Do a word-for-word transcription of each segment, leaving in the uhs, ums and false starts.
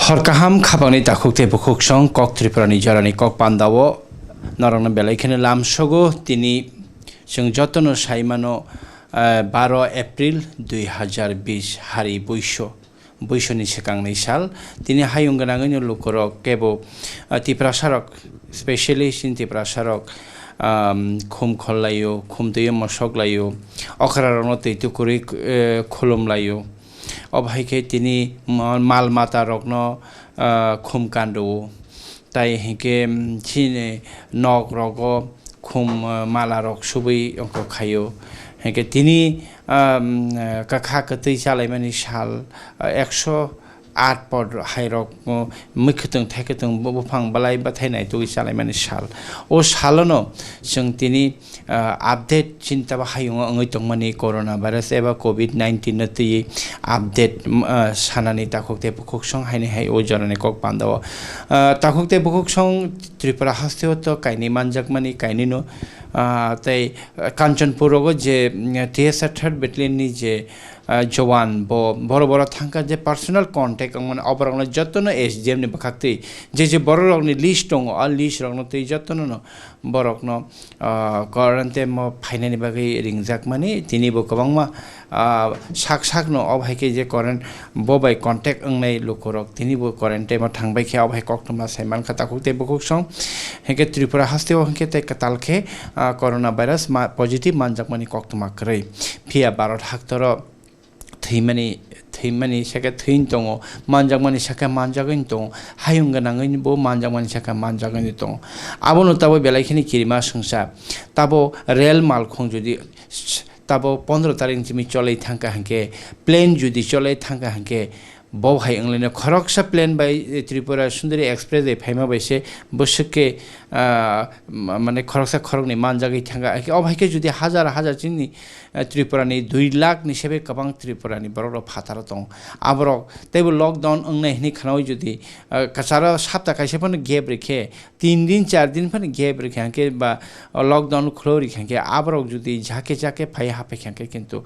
Hor kaham khapangni takhuk tei bukhuk song kok Tripurani jorani kok pandao norokno belai kheno lamsogo. Tini chwng jotono sai mano, eh, baro April dui hazar bish hari buiso, buisoni swkangni sal. Tini hayung gwnangwino lukurok kebo, eh, Tiprasarok, specially chini Tiprasarok, um, khum khollaio, khum twiwi mosok laio, okrarokno twi tukurwi, eh, khulum laio. Obo hai khe tini ma-, mal mata rokno, ah, khum kandu-o. Tai hinkhe, mm, chini nok rogo khum, ah, mala rok subui ongkha khaio. Hinkhe tini, ah, mm, ah, kakha kwtwi chalaimani sal, ah, ekso aat pod hai rok, oh, mwkhwtwng thaikwtwng bu-, buphang balai bathai naitugwi chalaimani sal. O salono chwng tini, ah, update chini tabo hayungo wngwi tongmani corona virus eba covid nineteen no twiwi update, mm, ah, sanani takhuk tei bukhuk song haini hai o jorani kok pandao. Ah, takhuk tei bukhuk song Tripura hasteo to kainwi manjakmani kainwino, ah, tei Kanchanpur rogo je, mm, T S R third battalion ni je, ah, jowan bo boro boro thangkha je personal contact wngmani oborokno jotono S D M ni bwkhaktwi je je bororokni list tongo, a list rokno twi jotono no borokno, ah, quarantine o phainani bagwi ringjakmani tini bo kwbangma, ah, sak sakno obo hai khe je current bo bai contact wngnai lukurok tini bo quarantine o thangbai khe obo hai koktwma sai mankha takhuk tei bukhuk song. Hinkhe Tripura hasteo hinkhe tei kwtal khe, ah, corona virus ma-, positive manjakmani koktwma kwrwi. Phiya Bharat haktoro thwimani, thwimani sakhe thwin tongo, manjakmani sakhe manjagwin tongo, hayung gwnangwin bo manjakmani sakhe manjagwin tongo. Abono tabuk belai kheno kirima swngsa, tabuk rel malkhung jodi s-, tabuk pondro tarik ni simi cholai thangkha hinkhe, plane jodi cholai thangkha hinkhe, bo hai wnglaino khoroksa plane bai, eh, Tripura Sundari Express bai phaima bai se bwswk khe, ah, ma-, mane khoroksa khoroknwi manjagwi thangkha. Obo hai khe jodi hajar hajar chini, eh, Tripura ni dui lakh ni sebe kwbang Tripura ni borok rok phataro tongo. Aborok teibo lockdown wngnai hinwi khwnawi jodi, eh, kwcharo sapta kaisa phano gap rikhe, tin din, char din phano gap rikha hwnkhe ba, o lockdown khuloi rikha hwnkhe aborok jodi jake jake phai hapai kha hwnkhe kintu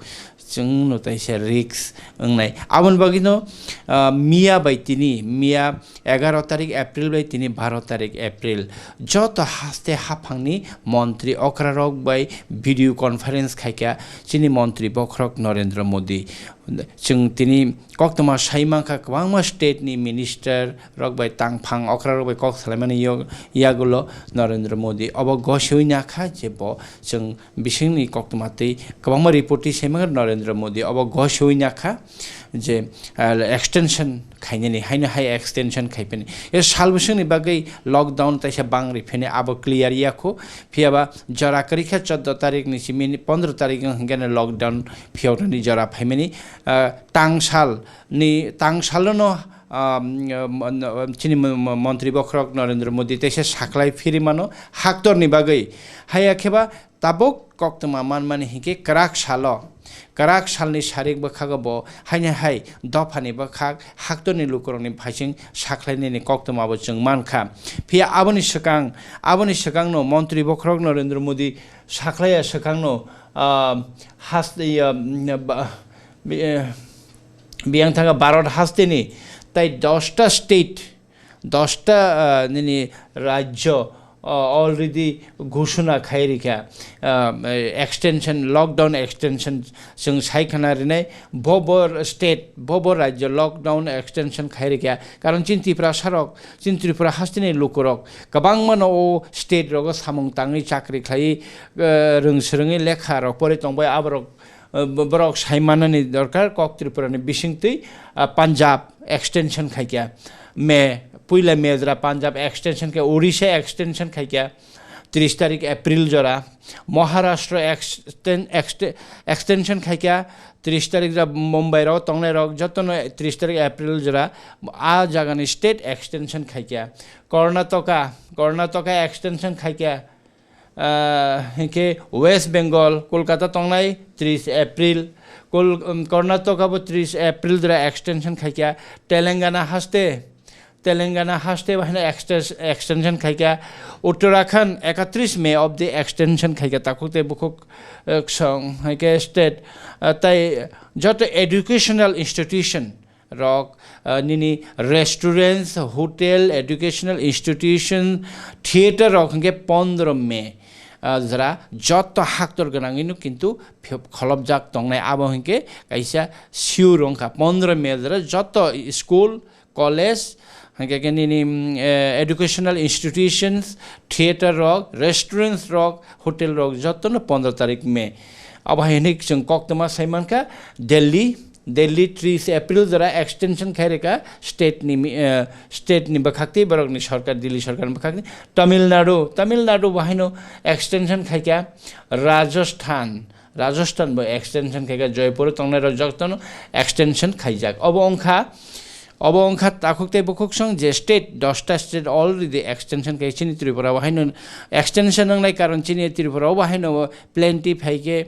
chwngno taisa risk wngnai. Aboni bagwino, ah, miya bai tini, miya egaroh tarik April bai tini baroh tarik April joto haste haphangni montri okrarok bai video conference khaikha chini montri bokhorok Narendra Modi. Chwng tini koktwma sai mankha kwbangma state ni minister rok bai tangphang okra rok bai kok salaimani yog-, yagulo Narendra Modi obo gosiwi nakha je bo chwng bisingni koktwma twi kwbangma report twi sai mankha Narendra Modi obo gosiwi nakha je, ah, extension khainani haino hai extension khaiphani e sal bisingni bagwi lockdown taisa bang riphani abo clear yakho phiyaba jora kwrwikha chaudo tarik ni simi pondro tarik wng hwnkhe lockdown phiyoknani jora phaimani, ah, tang sal ni tang salono, ah, mm, chini mo-, mo-, montri bokhorok Narendra Modi teisa saklai phirimano haktorni bagwi. Haiya kheba tabuk koktwma manmani hinkhe kwrak salo, kwrak salni sarik bwkhago bo haino hai dophani bwkhak haktorni lukurokni phaising saklainani koktwma bo chwng mankha. Phiya aboni swkang, aboni swkangno montri bokhorok Narendra Modi saklaiya swkangno, ah, haste, ah, mm, ba-, Bi-, eh, biyang thangkha Bharat hasteni tai dosta state, dosta, ah, nini rajyo, ah, already ghoshona khai rikha, ah, eh, extension, lockdown extension chwng sai khana rinai, bo bo state, bo bo rajyo lockdown extension khai rikha. Karon chini Tiprasa rok, chini Tripura hasteni lukurok kwbangmano o state rogo samung tangwi chakri khlaiwi, eh, rwng swrwngwi lekha rok pori tongbai aborok, eh, bo-, borok sai manani dorkar kok Tripura ni bisingtwi, ah, Punjab extension khaikha, May, puila May jora Punjab extension khe, Odisha extension khaikha, tris tarik April jora, Maharashtra exten-, exte-, extension khaikha, tris tarik jora Mumbai rok tongnai rok jotono tris tarik April jora, a jagani state extension khaikha, Karnataka, Karnataka extension khaikha, Ah, hinkhe West Bengal, Kolkata tongnai tris April, Kol-, um, Karnataka bo tris April jora extension khaikha, Telangana haste, Telangana haste bo haino extes-, extension khaikha, Uttarakhand ekatris May obdi extension khaikha, takhuk tei bukhuk, eh, song, hinkhe state, ah, tai joto educational institution, rok, ah, nini restaurants, hotel, educational institution, theater rok hwnkhe pondro May, ah, jora joto haktor gwnangwino kintu phi-, kholopjak tongnai, abo hwnkhe kaisa sure wngkha. Pondro May jora joto school, college, hwnkhe khe nini, mm, eh, educational institutions, theater rok, restaurants rok, hotel rok jotono pondro tarik May. Abo hai hwnwi chwng koktwma sai mankha, Delhi, Delhi tris April jora extension khai rwkha state ni mi-, eh, state ni bwkhak tei borok ni sarkar, Delhi sarkar ni bwkhak tei. Tamil Nadu, Tamil Nadu bo haino extension khaikha. Rajasthan, Rajasthan bo extension khaikha, Jaipur o tongnai rok jotono extension khaijak. Obo wngkha, obo wngkha takhuk tei bukhuk song je state, dosta state already extension khai chini Tripura o haino extension wngnai karon chini Tripura o haino plenty phaikhe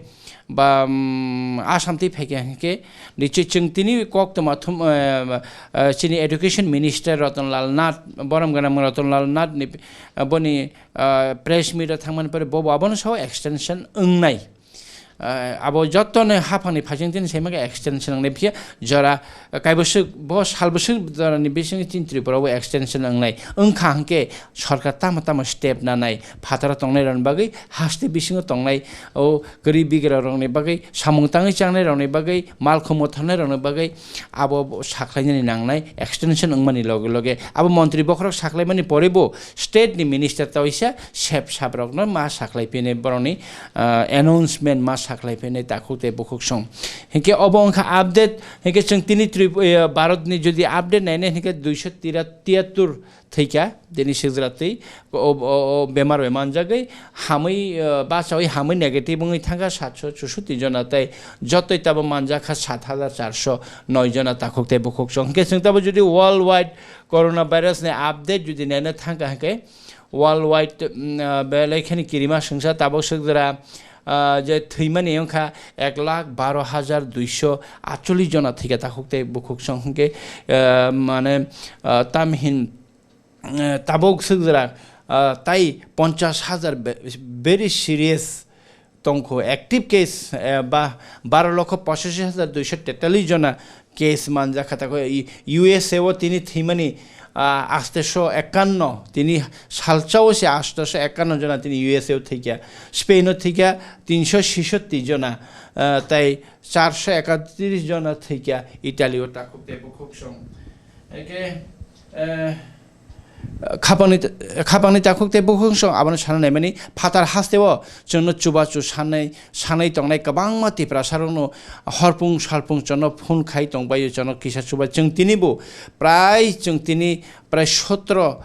ba, um, Assam tei phaikhe hwnkhe, nichoi chwng tini koktwma thum, eh, eh, chini education minister Ratan Lal Nath, borom gwnang Ratan Lal Nath ni, eh, boni, eh, press meet o thangmani pore bobo abono sao extension wngnai. Eh, abo jotono haphangni phaising tini saimaka extension wngnai phiya jora, eh, kaiboswk bo salboswk jorani bisingo chini Tripura o extension wngnai wngkha hwnkhe sorkar tamo tamo step nanai phataro tongnai rokni bagwi, haste bisingo tongnai o kwrwi bigra rokni bagwi, samung tangwi changnai rokni bagwi, malkhung motharnai rokni bagwi abo bo sakhlainani nangnai extension wngmani loge loge. Abo montri bokhorok sakhlaimani porebo state ni minister taisa sep sap rokno ma sakhlai phini borokni, ah, announcement ma sakhlai phini takhuk tei bukhuk song. Hinkhe obo wngkha update, hinkhe chwng tini Trip-, eh, Bharat ni jodi update nainai hinkhe duiso tira-, tiyattur thwikha, tini swijwratwi o, o, o bemar bai manjagwi hamwi, eh, bachawi hamwi negative wngwi thangkha satso chusoti jona tei jotoi tabo manjakha sat hajar charso noi jona takhuk tei bukhuk song. Hinkhe chwng tabo jodi world wide corona virus ni update jodi naina thangkha hinkhe world wide, mm, ah, belai kheno kirima swngsa tabok swkjwra, ah, je thwimani wngkha ek lakh baro hajar duiso atchollish jona thwikha takhuk tei bukhuk song hinkhe, ah, mane, ah, tamhin eh, tabok swkjwra, ah, tai ponchash hajar be-, very serious tongkho, active case, eh, ba baro lokho pochashi hajar duiso tetallish jona case manjakha. Tako i-, U S A o tini thwimani, ah, asteso ekanno, tini salchao se asteso ekanno jona tini U S A o thwikha, Spain o thwikha tinso sisoti jona, ah, tai charso ekatris jona thwikha Italy o takhuk tei bukhuk song. Eke, eh, Khapangni, khapangni takhuk tei bukhuk song abono sana naimani phatar hasteo chwngno chubachu sanai, sanai tongnai kwbangma Tiprasarokno horpung salpung chwngno phone khai tongbaio, chwngno kisa chuba. Chwng tinibo prai, chwng tini prai sotro,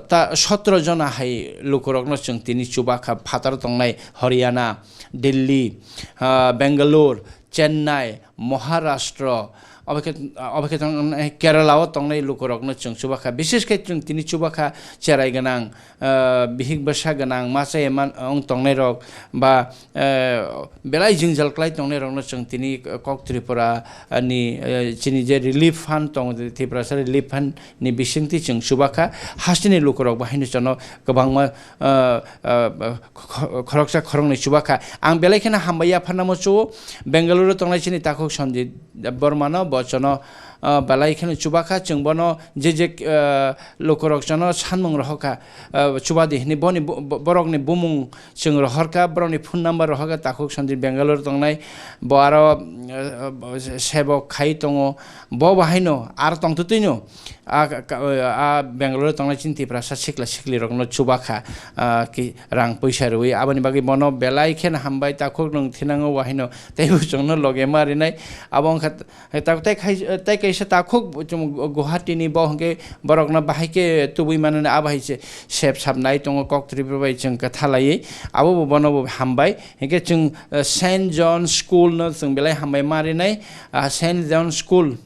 ta, sotro jona hai lukurokno chwng tini chubakha phatar tongnai Haryana, Delhi, ah, Bangalore, Chennai, Maharashtra, obo khe, obo khe tong-, Kerala o tongnai lukurokno chwng chubakha. Bishesh khe chwng tini chubakha cherai gwnang, ah, bihik bwsa gwnang, machai man wng tongnairok ba, eh, belai jwngjal klai tongnairokno chwng tini kok Tripura ni, eh, chini je relief fund tongo, Tiprasa relief fund ni bisingtwi chwng chubakha. Hasteni lukurok bo haino chwngno kwbangma, ah, ah, kho-, khoroksa khoroknwi chubakha. Ang belai kheno hambai yapharnamo chuo. Bengaluru tongnai chini takhuk Sanjit Debbarmano bo chwngno, ah, belai kheno chubakha. Chwng bono je je, ah, lukurok chwngno sanmung rohorkha, ah, chubadi hwnwi boni bo-, bo-, borokni bumung chwng rohorkha, borokni phone number rohorkha. Takhuk Sanjit Bengaluru tongnai bo aro, ah, ah, sebok khai tongo. Bo bo haino aro tongtwtwino a, ka, ka, a Bangalore tongnai chini Tiprasa sikla siklirokno chubakha, ah, ki rang puisa rwui. Aboni bagwi bono belai kheno hambai, takhuk nwng thinango wahino teibo chwngno loge ma rinai. Abo wngkha t-, tak-, tei khai-, tei kaisa takhuk chwng Guwahati ni bo hwnkhe borokno bahai khe tubui manani, abo hai se sep sap nai tongo kok Tripura bai chwng kwtha laiwi. Abo bo bono bo hambai. Hinkhe chwng, eh, Saint John School no chwng belai hambai ma rinai. Ah, Saint John School,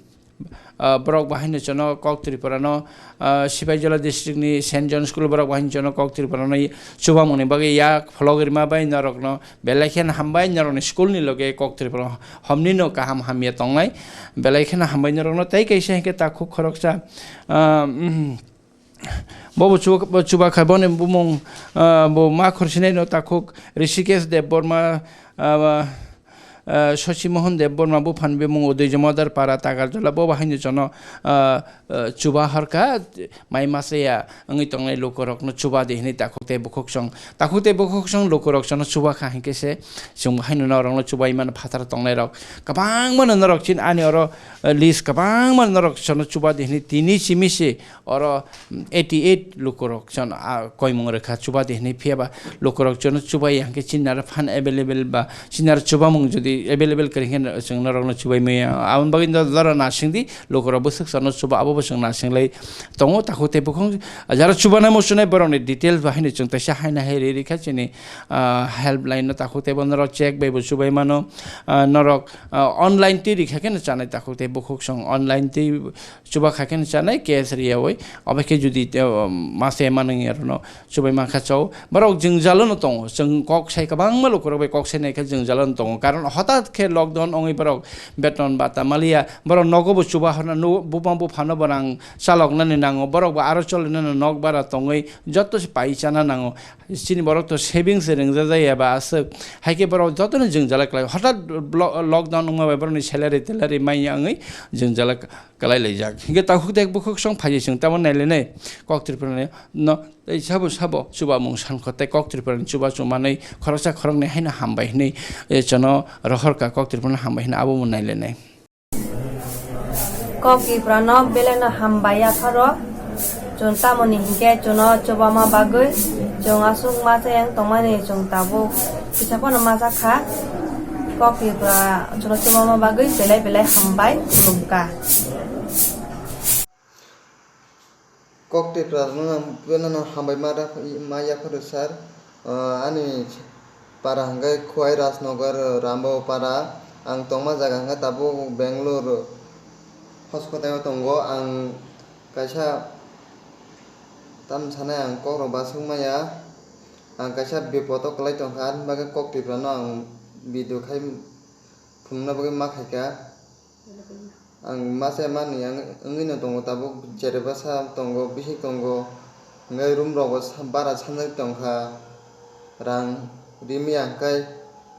ah, borok bahaino chwngno kok Tripura no, ah, Sipaijala district ni Saint John School borok bahaino chwngno kok Tripura no chubamani bagwi yak phologwi rima bai norokno belai kheno hambai, norokni school ni loge kok Tripura homni no kaham hamya tongnai, belai kheno hambai norokno. Tei kaisa hinkhe takhuk khoroksa, ah, mm, Bo bo chuba, bo chuba kha, boni bumung, ah, bo ma khorsinai no takhuk Rishikesh Debbarma, ah, Ah, Shashi Mohan Debbarma buphani bumung Udai Jamadar para Tagarjala bo bahai no jono, ah, ah, chuba horkha, mai masa ya wngwi tongnai lukurokno chuba di hwnwi takhuk tei bukhuksong. Takhuk tei bukhuksong lukurok jono chuba kha hinkhe se chwng bahai no norokno chubai mano phatar tongnai rok. Kwbangma no norok chin ani oro, ah, list kwbangma no norok jono chuba di hwnwi tini simi se oro eighty eight lukurok chwng, ah, koimung rwkha chuba di hwnwi, phiya ba lukurok chwngno chubai ya hwnkhe chini aro phan available ba chini aro chubamung jodi available kwrwi khe chwng norokno chubai maya. Aboni bagwi no jora nasing di, lukurok bwswk chwngno chuba, abo bo chwng nasing lai tongo. Takhuk tei bukhung jara chubanai muchunai borokni details ba haino chwng teisa haino hai ri ri kha chini, ah, helpline no. Takhuk tei bo norok check bai bo chubai mano, ah, norok, ah, online twi ri kha khe no chanai takhuk tei bukhuk chwng online twi chuba kha khe chanai cash riyawi, obo khe jodi, eh, masa manwi arono chubai mankha chao. Borok jwngjalo no tongo, chwng kok sai kwbangma lukurok bai kok sai naikhe jwngjalo no tongo, karon hotat khe lockdown wngwi borok beton bata maliya, borok nogo bo chuba horna, nu-, buma buphano bo rang chaloknani nango, borok bo aro cholinani nok bara tongwi joto se pai chana nango. Chini borok to savings se rwngja jaya ba aswk, hai khe borok jotono jwngjala kwlai, hotat blo-, lockdown wngma bai borokni salary talary manya wngwi jwngjala kwlai laijak. Hinkhe takhuk tei bukhuk song phai chwng tamo nailainai kok Tripura no tei sabo sabo chubamung sankho tei kok Tripura ni chubachu manwi khoroksa khoroknwi haino hambai hwnwi, eh, chwngno rohorkha, kok Tripura no hambai hwnwi abo bo nailainai. Kok Tripura no belai no hambai yapharo. Chwng tamoni hinkhe chwngno chubama bagwi chwng aswk masa yang tongmani chwng tabuk kisa phano masa kha. Kok Tripura chwngno chubama bagwi belai belai hambai khulumkha. Kok Tripura no belai no hambai ma, ma yapharo sir. Ah, ani para hwnkhe Khowai Rajnagar, Rambao para. Ang tongma jaga hwnkhe tabuk Bangalore hospital o tongo. Ang kaisa tam sanai ang kok rok basuk maya. Ang kaisa bipot o kwlai tongkha, aboni bagwi kok Tripura no ang video khai phunukna bagwi ma khaikha. Ang masa mani ang wngwi no tongo tabuk, chereba sa tongo, bisik tongo, hwnkhe room rogo sa-, bara sanjak tongkha. Rang rimi ang khai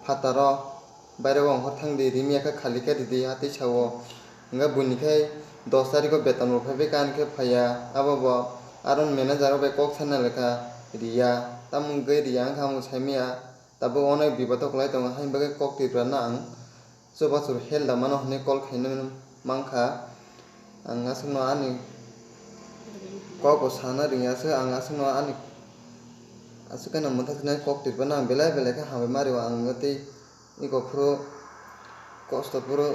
phataro. Baire o ongkhor thang di, rimi ya khe khali khe ridi, a twi sa o. Hwnkhe buini khai dos tarikh o beton bo phaibai kha, ani khe phaiya. Abo bo aro manager rok bai kok sana lekha riya. Tamo wngwi riya wngkha, ang bo sai maya. Tabuk onek bibato kwlai tongo, haini bagwi kok Tripura no ang chubachu hel da mano hwnwi call khaina mankha. Ang aswkno ani kok bo sana ringya se, ang aswkno ani aswk khe no mwthang sinai kok Tripura no ang belai belai khe hambai ma rio, ang tei Iko phuru kosto phuru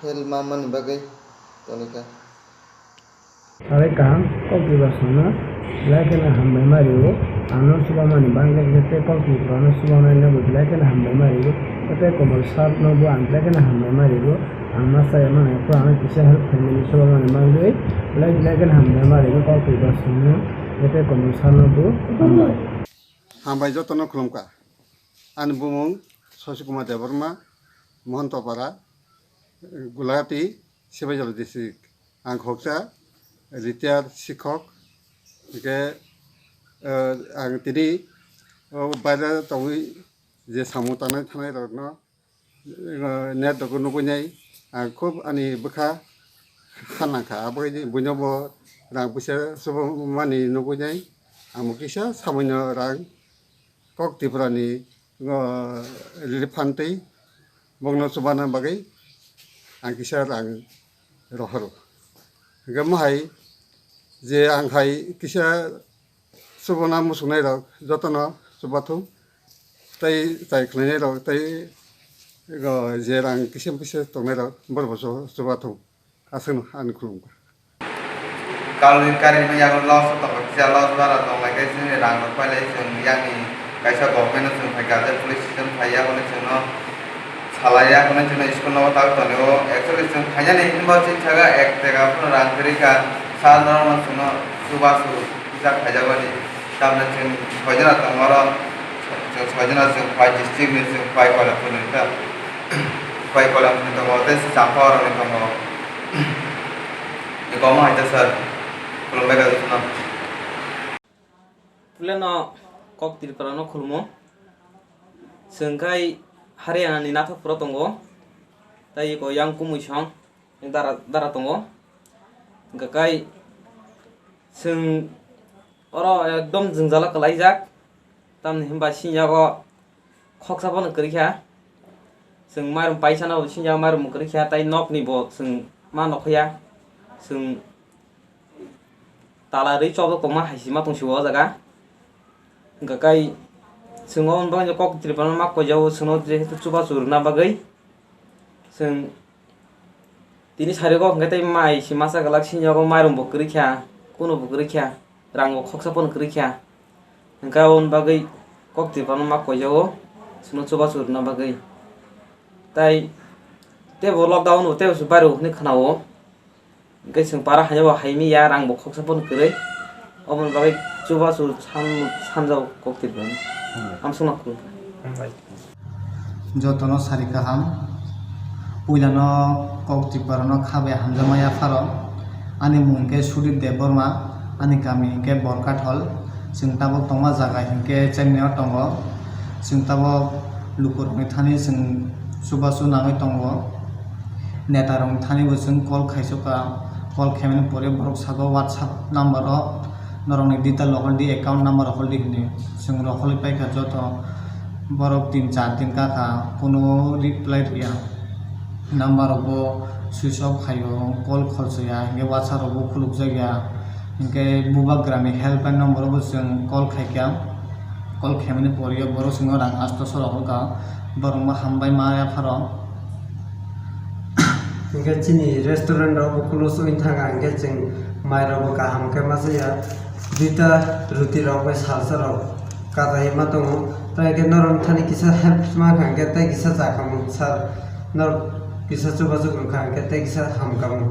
hel manmani bagwi tonikha. Salai kaham, kok Tripura songno belai kheno hambai ma rio. Ano chubamani bagwi tei kok Tripura no chubamani bagwi belai kheno hambai ma rio. Tei Komol sir no bo ang belai kheno hambai ma rio. Ang ma chaya mano phuru ano kisa help khaimani chubamani bagwi belai belai kheno hambai ma rio kok Tripura songno tei Komol sir no bo hambai. Hambai jotono khulumkha. Ani bumung Sasi Kumar Debbarma, Mohantopara, Gulati, Sibaijala district. Ang khoksa retired sikhok, hingke, eh, ang tini, oh, baire tongwi je samung tangnai thangnai rokno, eh, net rok nugwi nai, ang khub ani bwkha khanangkha, aboni buino bo rang puisa subumani nugwi nai, ang bo kisa samoino rang kok Tripura ni, o, relief fund twi bokno chubana bagwi ang kisa rang rohoro. Hingke mohai je ang hai kisa chubana muchungnai rok jotono chubathung, tei chai khlainai rok tei, o, je rang kisa kisa tongnai rok borok bo chu-, chubathung. Aswkno ani khulumkha. Kalni karima yago loss o tongo, kisa loss bara tong lai khe chini rang rok pai lai chwng yakni kaisa government no chwng phai kha, police station phai ya hwnwi chwngno salai ya hwnwi chwngno school no tang tongo. Actually chwng phainani hinba chini saka ek teka phano rang kwrwi kha, sir norokno chwngno chubachu kisa khaijak bani. Tamni chwng soijona tongo oro, chwng soijona chwng phai district ni chwng phai Koilampur ni kha. Phai Koilampur ni tongo, tei se Champawrok ni tongo. Ni komo hai ta sir, khulumbai kha jotono. Puilano kok Tripura no khulumo. Chwng khai Haryana ni nathok phuro tongo, tei eko yang kumui song dara, dara tongo. Hwnkhe kai chwng oro ekdom jwngjalo kwlaijak, tamni hwnba siniyago khoksa bono kwrwi kha. Chwng mairum paisa no siniyago mairum kwrwi kha, tei nok ni bo chwng ma nokho ya. Chwng tala rwi chobok tongma hai sima tong sio o jaga. Hwnkhe kai chwng o bagwi kok Tripura no ma koijao, chwngno jehetu chubachu rwna bagwi. Chwng tini sari kok hwnkhe tei mai si masa kwlak sini yago mairum bo kwrwi kha, kunu bo kwrwi kha, rang bo khoksa pono kwrwi kha. Hwnkhe aboni bagwi kok Tripura no ma koijao, chwngno chubachu rwna bagwi. Tai teibo lockdown bo teibo se bairo hinwi khwnao. Hwnkhe chwng para haino bo hai mi ya, rang bo khoksa pono kwrwi. Oboni bagwi chubachu san, sanjao kok Tripura no. Hmm. Amsukno khulumkha. Hambai. Jotono sari kaham. Puilano kok Tripura no kha bai hamjakma yapharo. Ani mung hwnkhe Sudip Debbarma, ani kami hwnkhe Borkathol. Chwng tabuk tongma jaga hwnkhe Chennai o tongo. Chwng tabuk lukurokni thani chwng chubachu nangwi tongo. Netarokni thani bo chwng call khaisukha, call khaimani pore borok sago WhatsApp number o norokni detail rok hol di, account number rok hol di hinwi. Chwng rok holwi paikha joto, borok tin char din kakha, kunu reply rwya. Number rok bo switch off khaio, call khorchaya, hinkhe WhatsApp rok bo khulukjakya. Hinkhe bubagrani helpline number o bo chwng call khaikha. Call khaimani pore o borok chwngno rang asto soro hwnkha, borokno hambai ma yapharo. Hinkhe chini restaurant rok bo close wngwi thangkha, hinkhe chwng mai rok bo kaham khe ma chaya, duita ruti rok bai salsa rok katai ma tongo, tei khe norok thani kisa help ma kha hinkhe tei kisa cha khamu sir, norok kisa chubachu rwkha hinkhe tei kisa ham khamu.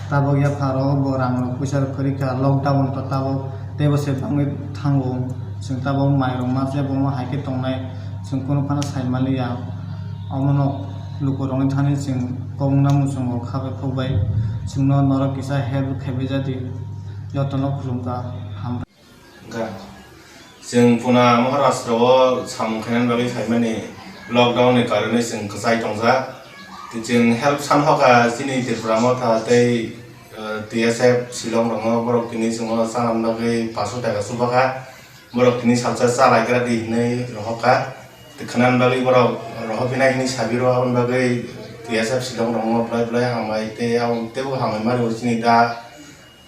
Tabuk yapharo bo rang rok puisa rok kwrwi kha, lockdown to tabuk teibo se bangwi thango. Chwng tabuk mai rok ma se bo ma hai khe tongnai, chwng kunu phano sai maliya. Omono luku rokni thani chwng kobongna muchungo kha bai phuk bai chwngno norok kisa help khai bai jadi. Jotono khulumkha, hambai. Ga. Chwng puna Maharashtra o samung khainani bagwi phaimani lockdown ni karone chwng kwchai tongjak. Chwng help san hoka chini Tripura Motha tei, eh, T S F Shillong rokno borok tini chwngno chanani bagwi paso taka chubakha. Borok tini salsa cha lai gra di hinwi rohorkha. Tei khwnani bagwi borok rohor phinai hinwi sabiro aboni bagwi T S F Shillong rokno belai belai hambai tei aboni teibo hambai mari o chini da.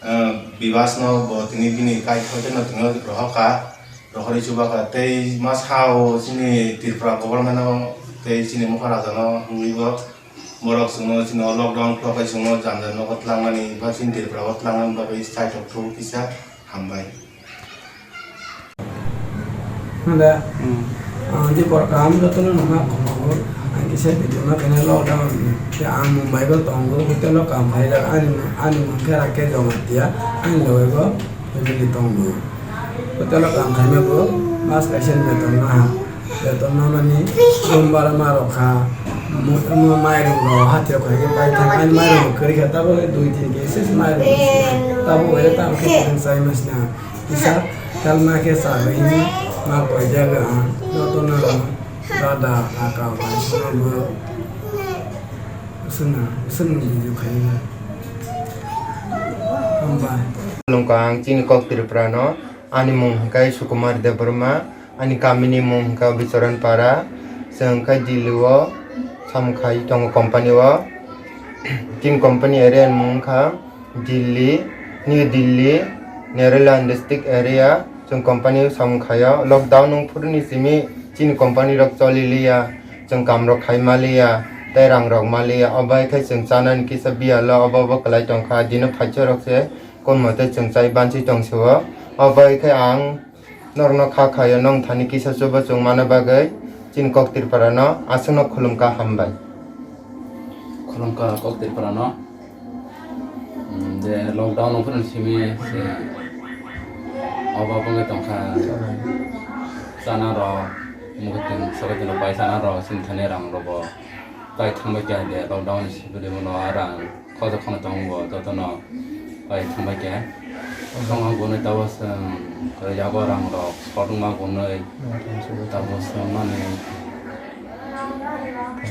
Ah, Bibas no bo tini bini kaitho tei no tini rohor kha, rohorwi chuba kha. Tei ma sao chini Tripura government no tei chini Maharaja no wngwi bo borok chwngno chini o lockdown khulok bai chwngno janja nogo twlangmani ba chini Tripura o twlangmani bagwi saitok thung kisa hambai. Hwnda. Hmm. Ah, je kor kaham jotono nukha khobor. Ang kisa video no kene lockdown. Khe ang Mumbai o tongo, hotel o kam khaijak. Ani, ani mung khe Rakesh Jamatia. Ani loge bo family tongo. Hotel o kam khaima bo mas kaisa beton naha. Beton namani sombar ma rokha. Mo-, mo-, mairung rok hati rok khaikhe pai thang. Ani mairung kwrwi kha, tabuk dui tin kg sis mairung. Tabuk khaikhe tabuk khe chai mas na. Kisa talma khe sawi hini ma koijaga ang jotono rada aka bai swngo bo swngna swngni video khaina. Hambai. Khulumkha ang chini kok Tripura no, ani mung hwnkhe Sukumar Debbarma, ani kami ni mung hwnkhe Bicharan Para, chwng hwnkhe Delhi o samung khai tongo company o, chini company area ni mung wngkha Delhi, New Delhi, Nagaland district area, chwng company o samung khaio. Lockdown wng phuru ni simi chini company rok choli liya, chwng kam rok khai ma liya, tei rang rok ma liya. Obo hai khe chwng chanani kisa biyalo, obo obo kwlai tong kha. Dino phaisa rok se kon mote chwng chai banchi tong sio. Obo hai khe ang Norokno kha khaio, nwng thani kisa chubachu wngmani bagwi chini kok Tripura no aswkno khulumkha, hambai. Khulumkha kok Tripura no. Mm, je lockdown o phano simi se obo wngwi tongkha. Chana rok, mukhuitwng, sokhuitwng rok bai chana rok, sini thani rang rok bo tai thangbai kha de lockdown ni simi rwmano rang. Khoroksa khoroknwi tongo bo jotono bai thangbai khe. Songma gunwi tabuk chwng yago rang rok sotongma gunwi tabuk chwng mani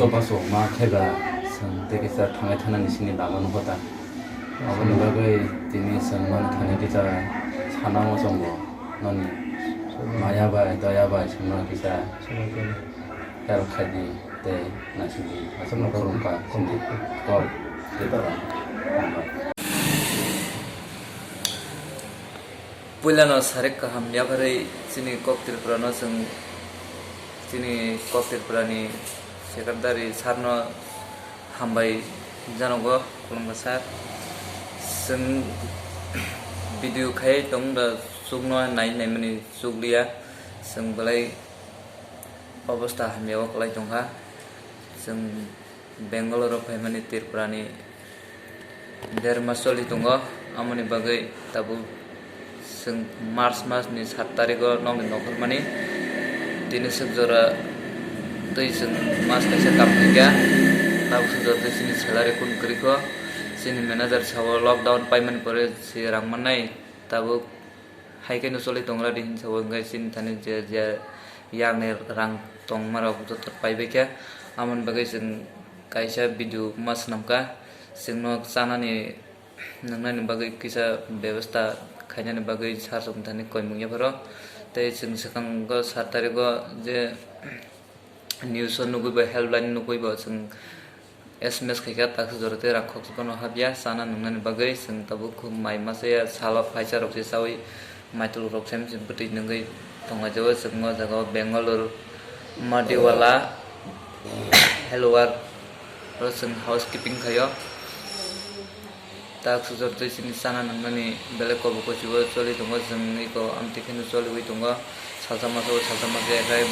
Bachok ma khe ba chwng tei kisa thangnai thanani sini lama nukho ta. Aboni bagwi tini chwng mani thani kisa sana muchungo noni maya bai doya bai chwngno kisa help khai di tei naisingdi aswkno khulumkha sindi kok tei Puilano sarik kaham yapharwi chini kok Tripurano chwng chini kok Tripurani secretary sarno hambai janogo, khulumkha sir. Chwng video khai tong da chukno nai naimani chukliya, chwng belai obosta hamya o kwlai tongkha. Chwng Bangalore o phaimani Tripurani der mas choli tongo, amoni bagwi tabuk chwng March mas ni sat tarikh o nokni nokhormani tini swk jora twi chwng mas kaisa kam khaikha, tabuk swk jora twi chini salary kun kwrwikho, chini manager sao lockdown paimani pore se rang mannai, tabuk hai khe no choli tongra di hinsa o hwnkhe chini thani je je yakni rang tongma rok joto pai bai khe, amoni bagwi chwng kaisa video ma swnam kha, chwngno chanani nwngnani bagwi kisa bebostha khainani bagwi sir chwng thani koimung yapharo tei chwng swkango sat tarikh o je news o nugwi ba helpline nugwi ba chwng S M S khaikha, taksa jora tei rang khoksa phano hapya chana nwngnani bagwi. Chwng tabuk mai masa ya salo phaisa rok se chawi maitul rok sem sem bwtwi nungwi tonglai jago. Chwng o jaga o Bangalore Madiwala Helwar o chwng housekeeping khaio. Tak sujor twi chini chana nwngnani belai kobo kochibo choli tongo, chwng eko amtwi kheno choliwi tongo, salsa masa o salsa masa ya khai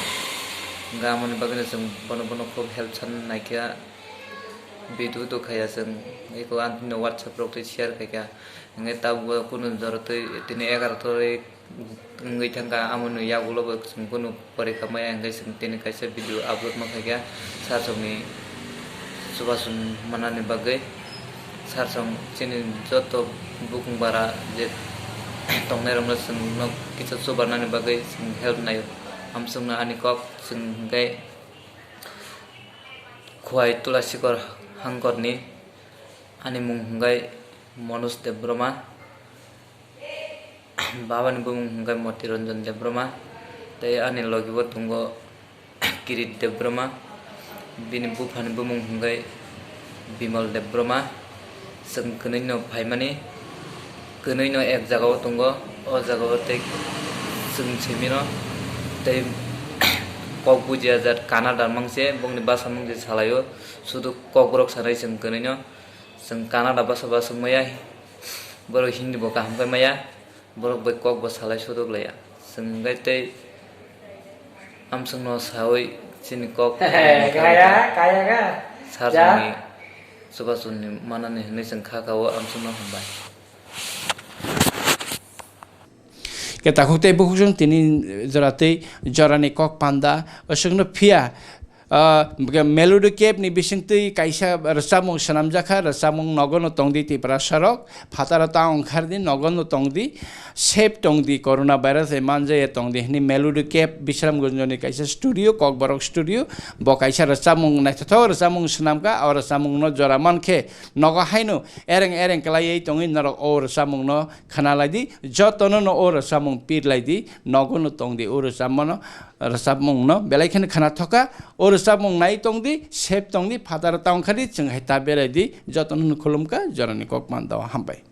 hwnkhe amoni bagwino chwng bono bono khub help san naikha, video to khaiya chwng eko amtwino WhatsApp rok twi share khaikha, hwnkhe tabukbo kunu jora twi tini egaroh twi wngwi thangkha, amoni yagulo bo chwng kunu porikha maya hwnkhe chwng tini kaisa video upload ma khaikha sir chwngni chubachu manani bagwi. Sir chwng chini joto bukung bara je tongnairokno chwngno kisa chubarnani bagwi chwng help naio. Amswkno ani kok chwng hwnkhe Khwai Tulasikor Hangkorni, ani mung hwnkhe Manoj Debbarma. Babani bumung hwnkhe Moti Ranjan Debbarma, tei ani logi bo tongo Kirit Debbarma, bini buphani bumung hwnkhe Bimal Debbarma. Chwng kwnwi no phaimani, kwnwi no ek jaga o tongo, o jaga o tei chwng simi no tei kok bujiya jat Kannada mangse, bongni basa mangse salaio, sudu kokborok sanai chwng kwnwi no. Chwng Kannada basa ba swng maya, borok Hindi bo kaham khe maya, borok bai kok bo salai sodok laiya. Chwng hwnkhe tei amswkno saui chini kok Kaya, kaya ka. Sir chwngni chubachu ni manani hwnwi chwng kha ka o amswkno hambai. Khe takhuk tei bukhuk chwng tini jora tei jorani kok panda aswkno phiya. Ah, Melody Cape ni bisingtwi kaisa rwchapmung swnamjakha, rwchapmung nogo no tongdi Tiprasa rok, phataro ta ongkhardi, nogo no tongdi, safe tongdi, corona virus bai manjaya tongdi hwnwi Melody Cape Bisramganj ni kaisa studio, Kokborok studio, bo kaisa rwchapmung naithothok rwchapmung swnamkha, o rwchapmung no jora mankhe nogo haino ereng ereng kwlaiwi tongwi norok o rwchapmung no khwnalaidi, jotono no o rwchapmung pirlaidi, nogo no tongdi o rwchapmano. Rwchapmung no belai kheno khwnathokha. O rwchapmung nai tongdi, safe tongdi, phataro ta ongkhardi, chwng hai ta belaidi, jotono no khulumkha, jorani kok panda o hambai.